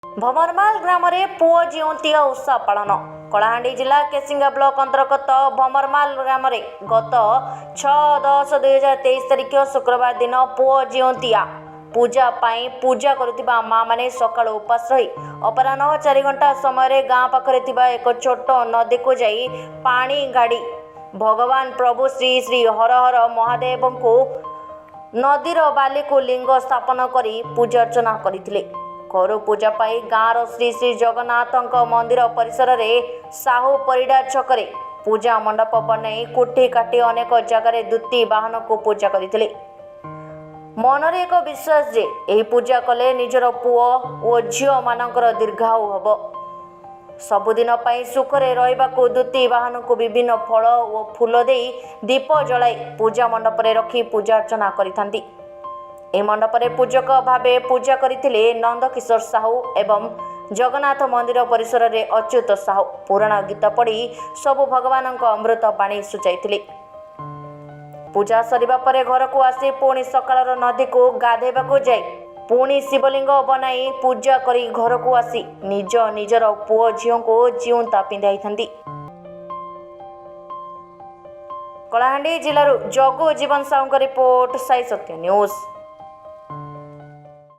ଭମରମାଲ ଗ୍ରାମରେ ପୁଅ ଜିଉନ୍ତିଆ ଓଷା ପାଳନ। କଳାହାଣ୍ଡି ଜିଲ୍ଲା କେସିଙ୍ଗା ବ୍ଲକ ଅନ୍ତର୍ଗତ ଭମରମାଲ ଗ୍ରାମରେ ଗତ 6/10/2023 ତାରିଖ ଶୁକ୍ରବାର ଦିନ ପୁଅ ଜିଉନ୍ତିଆ ପୂଜା ପାଇଁ ପୂଜା କରୁଥିବା ମାଆମାନେ ସକାଳୁ ଉପାସ ରହି ଅପରାହ୍ନ 4 ଘଣ୍ଟା ସମୟରେ ଗାଁ ପାଖରେ ଥିବା ଏକ ଛୋଟ ନଦୀକୁ ଯାଇ ପାଣି ଗାଡ଼ି ଭଗବାନ ପ୍ରଭୁ ଶ୍ରୀ ଶ୍ରୀ ହର ହର ମହାଦେବଙ୍କୁ ନଦୀର ବାଲିକୁ ଲିଙ୍ଗ ସ୍ଥାପନ କରି ପୂଜାର୍ଚ୍ଚନା କରିଥିଲେ। ଘରୁ ପୂଜା ପାଇଁ ଗାଁର ଶ୍ରୀ ଶ୍ରୀ ଜଗନ୍ନାଥଙ୍କ ମନ୍ଦିର ପରିସରରେ ସାହୁ ପରିଡ଼ା ଛକରେ ପୂଜା ମଣ୍ଡପ ବନାଇ କୁଠି କାଟି ଅନେକ ଜାଗାରେ ଦୁତି ବାହନକୁ ପୂଜା କରିଥିଲେ। ମନରେ ଏକ ବିଶ୍ୱାସ ଯେ ଏହି ପୂଜା କଲେ ନିଜର ପୁଅ ଓ ଝିଅମାନଙ୍କର ଦୀର୍ଘାୟୁ ହେବ। ସବୁଦିନ ପାଇଁ ସୁଖରେ ରହିବାକୁ ଦୁତି ବାହନକୁ ବିଭିନ୍ନ ଫଳ ଓ ଫୁଲ ଦେଇ ଦୀପ ଜଳାଇ ପୂଜା ମଣ୍ଡପରେ ରଖି ପୂଜାର୍ଚ୍ଚନା କରିଥାନ୍ତି। ଏହି ମଣ୍ଡପରେ ପୂଜକ ଭାବେ ପୂଜା କରିଥିଲେ ନନ୍ଦକିଶୋର ସାହୁ ଏବଂ ଜଗନ୍ନାଥ ମନ୍ଦିର ପରିସରରେ ଅଚ୍ୟୁତ ସାହୁ ପୁରାଣ ଗୀତ ପଢ଼ି ସବୁ ଭଗବାନଙ୍କ ଅମୃତ ବାଣୀ ସୂଚାଇଥିଲେ। ପୂଜା ସରିବା ପରେ ଘରକୁ ଆସି ପୁଣି ସକାଳର ନଦୀକୁ ଗାଧୋଇବାକୁ ଯାଇ ପୁଣି ଶିବଲିଙ୍ଗ ବନାଇ ପୂଜା କରି ଘରକୁ ଆସି ନିଜ ନିଜର ପୁଅ ଝିଅଙ୍କୁ ଜିଉନ୍ତା ପିନ୍ଧାଇଥାନ୍ତି। କଳାହାଣ୍ଡି ଜିଲ୍ଲାରୁ ଜଗୁ ଜୀବନ ସାହୁଙ୍କ ରିପୋର୍ଟ, ସାଇ ସତ୍ୟ ନ୍ୟୁଜ୍।